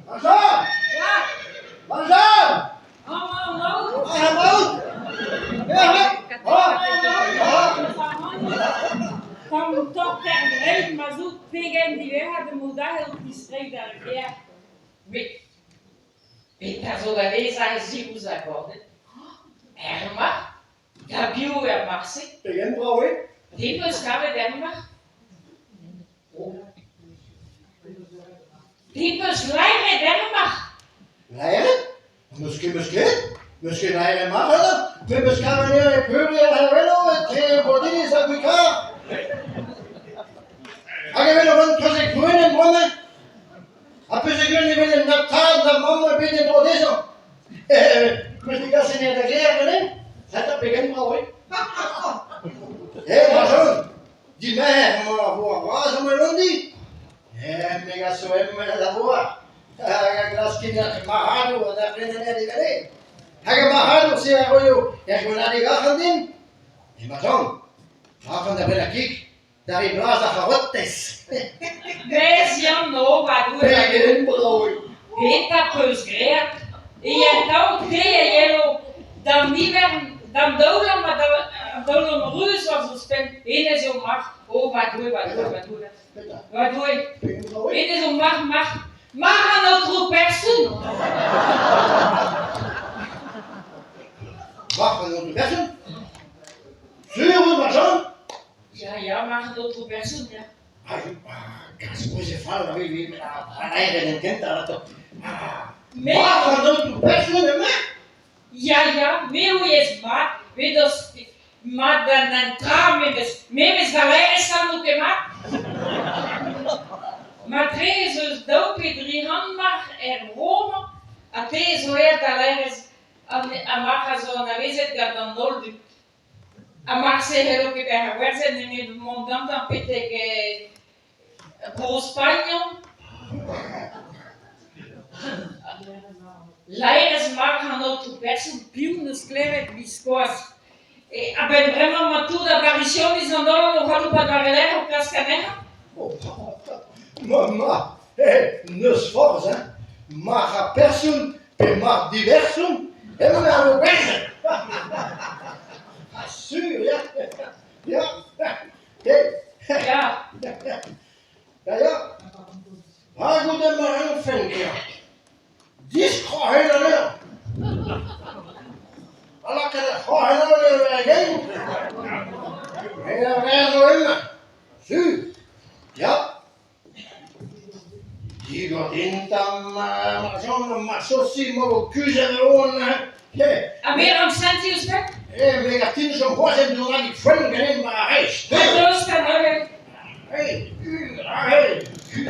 Marjan! Ya! Marjan! Amañ an aotrou! Ah, emaout! Tamm torter drein ma 'z out pegen diwezhat emaout aze o tistreiñ d'ar gêr. Met petra zo da vezañ a-zivout ar gordenn? Er marc'h? Da biv er marc'h-se? Pegen brav eo! Te 'peus kavet er marc'h? Te 'peus laeret er marc'h? Laeret? N'eus ket, 'meus ket. N'eus ket laeret marc'h avat. Me 'meus kavet anezhañ e peuriñ ar velo etre Bodiliz ha Gwikar. Hag evel o vont trezek Gwened bremañ. Ha peogwir ne welen na tad na mamm ebet en-dro dezhañ. 'Meus degaset anezhañ da gêr ganin. Seta pegen brav eo. Eh, Marjon, dimerc'her emañ ar foar vras amañ e Londi. Eh, me gaso hemañ da foar. Hag a glaskin ar marc'hadour da brenañ anezhañ diganin. Hag ar marc'hadour-se a roio er gonadig arc'hant din. Emañ Jean, arc'hant da brenañ kig. Da re bras ar c'harotez. Mez Yann o va Doue. Pegen brav eo. Petra 'peus graet? E atav te a yelo d'an ivern, d'an daoulamm ha d'an daoulamm ruz war ouzhpenn. Hennezh eo marc'h. O va Doue, va Doue, va Doue. Va Doue. Hennezh eo marc'h, marc'h. Marc'h an aotrou person. Marc'h an aotrou person? Sur out, Marjan? Ya, ya, marc'h an aotrou person, ya. Kalz pouezet fall a vez laeret en kentañ atao. Me Marc'h an aotrou person emañ? Ya, ya, me 'ouiez mat, bet eus mat d'an an tra memes, memes va laerez n'eo ket mat. Matre ez eus daou pe dri c'hant marc'h er vro-mañ, ha te zo aet da laerez an marc'h a zo anavezet gant an holl dud. Ha marse c'hello ket bezañ gwerzhet nemet mont gantañ betek Bro-Spagn. Laerezh marc'h an aotrou person piv 'neus klevet biskoazh. A-benn bremañ emañ tout ar barrisioniz an holl o c'haloupat war e lerc'h o klask anezhañ. Ma, ma, n'eus forzh hein, marc'h ar person pe marc'h diverson, emañ ar vo gwerzhet. Ha sur, ya, ya, hey, Ya. Ya, ya, ha goude ma rankfen kea. Diskroc'hen anezhañ. Ha lakaat ar c'hroc'hen all er gein. Er werz zo ennañ, sur, ya. Digor din tamm ma ma sosi ma vo kuzhet al hein. Ha me rank sentiñ ouzhpenn? Eh, me gav din chom c'hoazh en douradig foenn ganin war ar reizh. Deus da neuze. Hey, hey,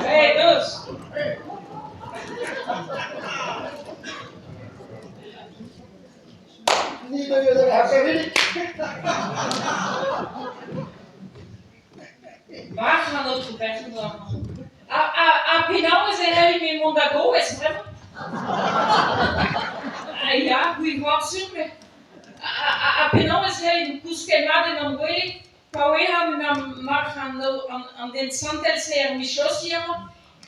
Hey, deus. Hey. Ni deuio da vezañ pinvidik. Marc'h an aotrou person zo amañ. Ha penaos e c'hellin-me mont da gouez bremañ? Ah ya, c'hwi 'oar sur met ha penaos e c'hellin kousket mat en am gwele pa welan emañ marc'h an den santel-se er michosi amañ?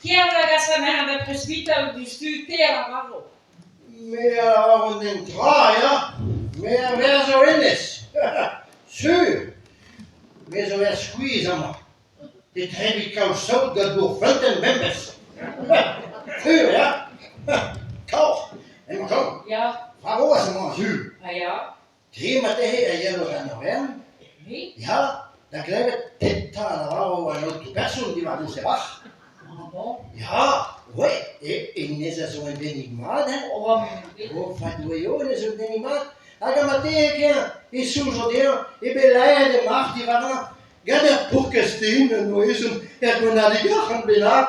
Kerzh da gas anezhañ d'ar presbital diouzhtu te a lavaro. Me a lavaro un dra, ya, me a verzo hennezh, sur. Me zo er skuizh amañ, e trebiñ kaout saout gant dour feunteun bemdez. Sur, ya, kaoc'h, emañ chom. Ya. Warc'hoazh emañ sur. Ah ya. Dre ma tehe a yelo d'an overn, Oui. ya, da glevet petra a lavaro an aotrou person diwar goust e varc'h. Ah bon? Ya, ouais, e hennezh a zo un denig mat, hein. Oh, Oh, fa-doue hennezh zo un denig mat. Hag a ma tehe ken e soñjo dezhañ eo bet laeret e marc'h diwarnañ gant ur paourkaezh den en doa ezhomm er gonadig arc'hant bennak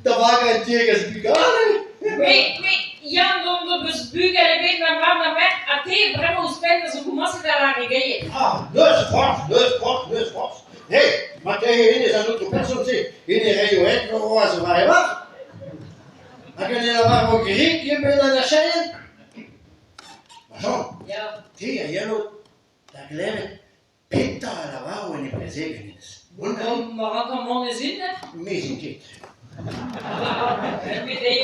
da vagañ un tiegezh bugale. Mais, mais, Yann, dont ho peus bugel ebet ma mab ma merc'h, ha te bremañ ouzhpenn a zo komañset da lâret geiet. Ah, n'eus forzh, n'eus forzh, n'eus forzh. Hey, ma tehe hennezh an aotrou person-se, hennezh reio hent c'hoazh war e varc'h. Hag en e lavaro grik ebet an archerien. Ma Jean, Ya. te a yelo da glevet Petra a lavaro en e brezegenn hennezh? Ma rankan mont ez in, Me 'z in ket. Me dezhi